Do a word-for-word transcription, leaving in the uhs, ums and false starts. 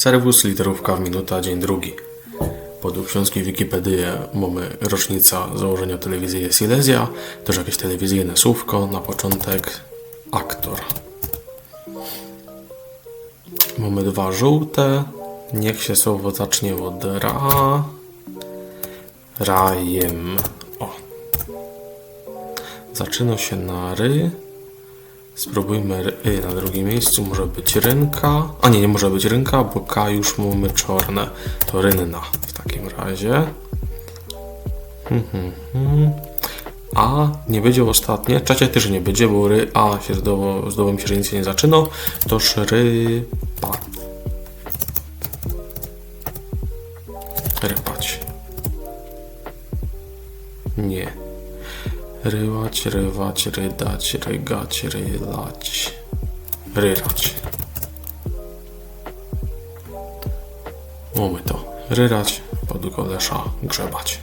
Serwus, literówka w minuta, dzień drugi. Podług ślōnskij Wikipedyje mōmy rocznica założyniŏ telewizyje Silesia, tōż jakeś telewizyjne słōwko na poczōntek. Aktor. Mōmy dwa żōłte. Niych sie słowo zacznie ôd ra. Rajym. Ô. Zaczynŏ sie na ry. Sprōbujmy ry na drugim miyjscu. Może być rynka. A niy, niy może być rynka, bo ka już mōmy czŏrne. To rynna w takim razie. Hmm, hmm, hmm. A niy bydzie ôstatnie. Trzecie tyż niy bydzie, bo ry, a sie zdoło, zdoło mi sie, że nic sie niy zaczynŏ. Tōż ry, pa. Rypać. Niy. Ryłać, rywać, rydać, rygać, rylać. Ryrać. Mōmy to. Ryrać, podług Olesza grzebać.